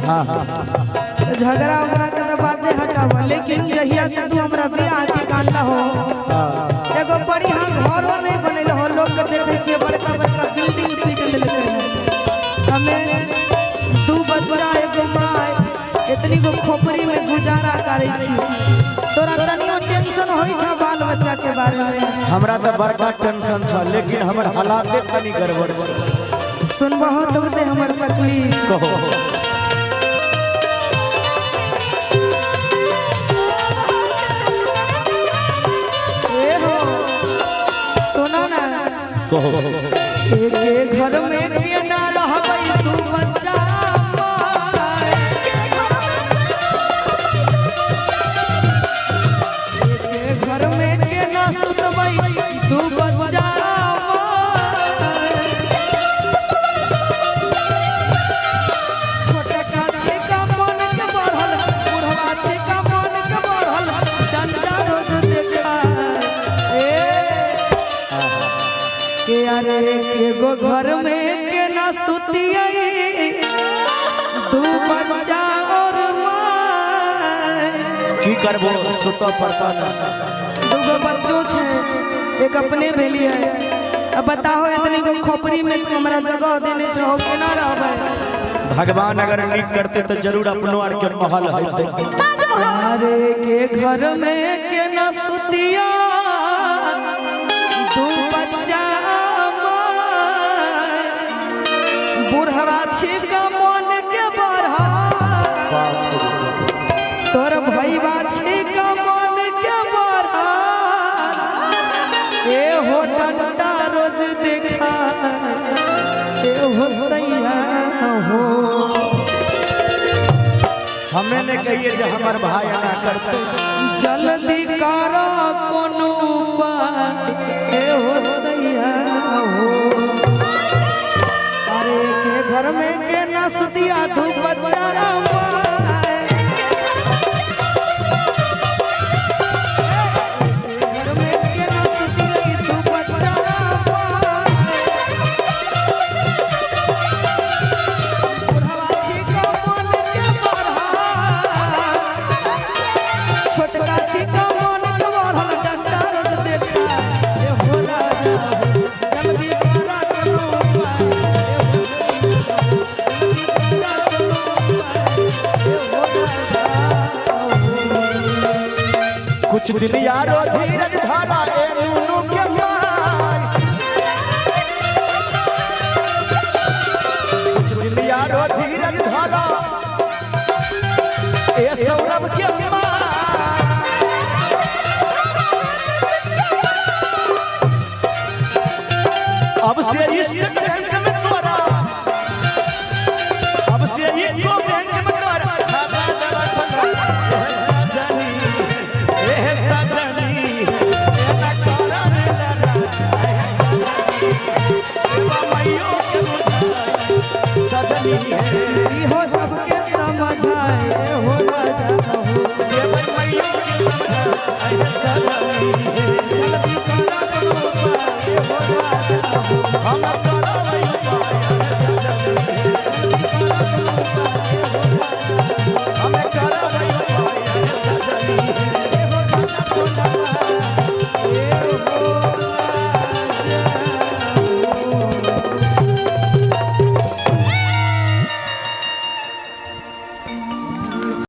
हाँ हाँ तो झगड़ा उगड़ा के तो बातें हटावा, लेकिन जहिया से तू हमरा बियाह के कानला हो, एगो बढ़िया घरो नहीं बनल हो। लोग के देखे छियै बड़का बड़का बिल्डिंग पीट लेलकै हन। हमें दू बच्चा एगो माय इतनी गो खोपड़ी में गुजारा करै छी। तोरा तनियो टेंशन होइ छ बाल बच्चा के बारे में? हमरा तो बड़का टेंशन छ, लेकिन हमर हालाते तनी गड़बड़ छ। सुनबहो तब ते हमर तकलीफ। कहो। ए हो, सुनो ना। कहो। एक घर में केना रहबै तू बच्चा माय। एक घर में केना सुतबै तू बच्चा माय। छोटका छिका मन के बढ़ल, बुढ़वा छिका मन के बढ़ल, डंडा रोज देखा। ए के अरे एगो घर में केना सुतियै दू बच्चा और माय। की करबो, सुत पड़ता ना। दूगो बच्चो छै, एक अपने भेलियै। अब बताहो, इतनी गो खोपड़ी में तू हमरा जगह देने छहो, केना रहबै? भगवान अगर नीक करते तो जरूर अपनो आर के महल हेतै। अरे के घर में केना सुतिया दू बच्चा माय, बुढ़वा छिका मन के बढ़ा, तोर भैया छिका मन के बढ़ा, ए हो डंडा रोज देखा, ए हो सैया हो। हमें ने कहिए जे हमर भाई एना करते। जल्दी करो कोनो उपाय, ए हो सैया हो। अरे के घर में के नसदिया दू बच्चा माय। घर में के नसदिया दू बच्चा माय। बुढ़वा छिका मन के बढ़ा, छोटका छिका मन के बढ़ल, डंडा रोज देखा, ए हो राजा हो। जल्दी करा कोनो उपाय, ए हो सैया हो। जल्दी करा कोनो उपाय, ए हो राजा हो। कुछ दिन यारो धीरज धारा ए नुनु के माय। कुछ दिन यारो धीरज धारा ए सौरभ के माय। अब से स्टेट बैंक में तोरा, अब से इको बैंक में तोरा खाता देबै खोला। एह सजनी, एह सजनी, एना करा रे लड़ा। एह सजनी, एवा मैयो के बुझाई सजनी है। इहो सबके समझाए, ए हो राजा हो। एवा मैयो के समझाई एह सजनी है। जल्दी करा कोनो उपाय, ए हो राजा हो। हम करबै उपाय एह सजनी है। जल्दी करा कोनो उपाय, ए हो राजा हो। हम करबै उपाय एह सजनी है। ए हो राजा खोला, ए हो राजा हो।